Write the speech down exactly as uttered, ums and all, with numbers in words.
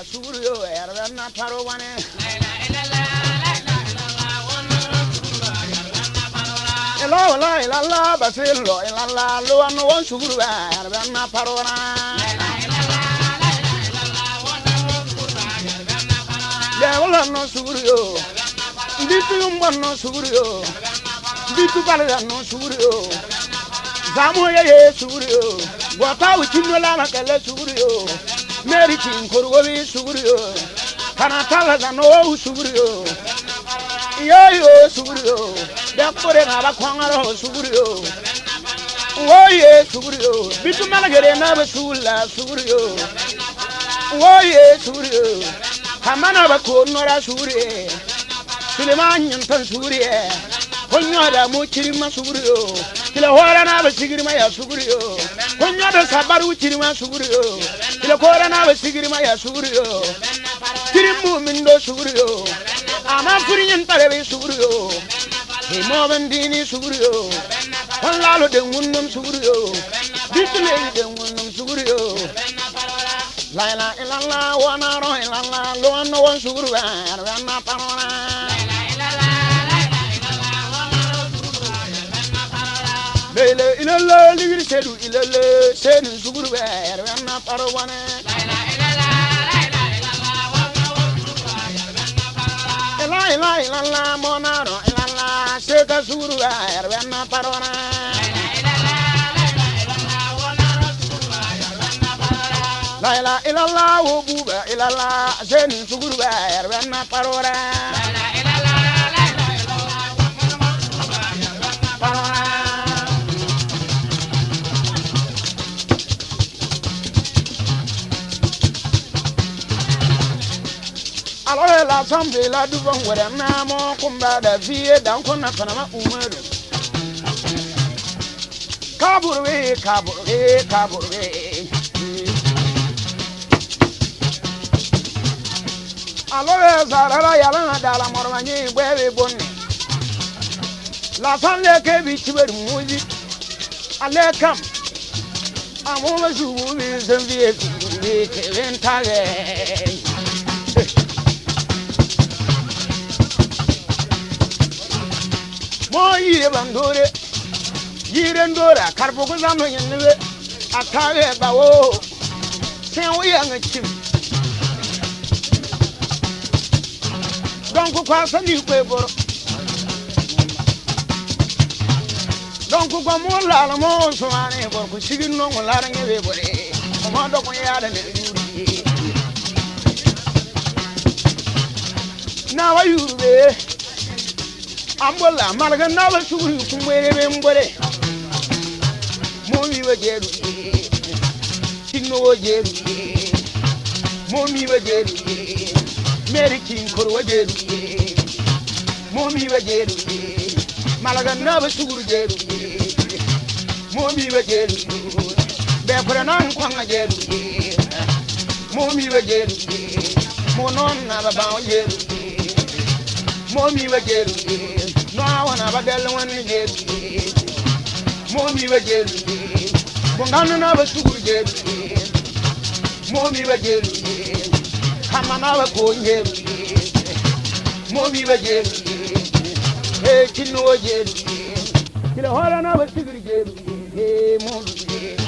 Suguri yo, yar ben na paro wane. Ila la ila la, basil lo ila la, lo an won suguri ba, yar ben na paro wane. Le wala no suguri yo. Bitu yumban no suguri yo. Bitu balga no suguri yo. Zamu ye ye suguri yo. Gwata u chinno la na kala suguri yo. Meri chin korgo bi suguri yo. Kana tala da no suguri yo. Yo yo suguri yo. Dakore na ba kwangaro suguri yo. Woye suguri yo. Bitu malgere na ba sula suguri yo. Woye suguri yo. Kamana ba konora suguri. Suleman nyantan suguri. Konyo da mo chirima suguri yo. Kila hora na ba sigirima ya suguri yo. Konyo da sabaru chirima suguri yo. Kila kora na ba sigirima ya suguri yo. Chirimu mindo suguri yo. Ama furi nyan tare be suguri yo. Himo bandini suguri yo. Kon lalo de ngundum suguri yo. Bitule de ngundum suguri yo. La ilaha illallah, wa na ro illallah, lo no won suguru ba, yar ben na parora. La ilaha illallah, ligiri sedu illallah, sedu suguru ba, yar ben na parora. La ilaha illallah, mo na ro illallah, seka suguru ba, yar ben na parora. La ilaha illallah, wo buba illallah, zeni suguru ba, yar ben na parora. Alo la sambe la du bon wara na mo kumba da vie dan kona kana ma umaru. Kabur we, kabur we, kabur we. Alo we zarara yala na dala morwa nyi bwe we bonni. La san le ke bi chibar muzi. Ale kam. Amo ma zu bi zan bi bi ke ben tage. Mo yi bandore. Yire ndora, karbo ko zano yenne we. Atawe bawo. Sen wo ya nga chim. Donc kwa sani kwe boro. Donc kwa mo la mo so ane boro ko sigi no mo la nge we bore. Ko mo do ko ya da ne yuri. Na wa yuri. Ambola, malga na ba suguri kumwere be mbore. Momi wa jeru ye. Tinno wa jeru ye. Momi wa jeru ye. Meri kinkor wa jeru ye. Momi wa jeru ye. Malga na ba suguri jeru ye. Momi wa jeru ye. Be kura nan kwanga jeru ye. Momi wa jeru ye. Mo non na ba ba wa jeru ye. Momi wa jeru ye. No awana ba del wan jeru ye. Momi wa jeru ye. Bongana na ba sugur jeru ye. Momi wa jeru ye. Kamana wa ko jeru ye. Momi wa jeru ye. He kinu wa jeru ye. Kila hora na ba sugur jeru ye. He momi ye.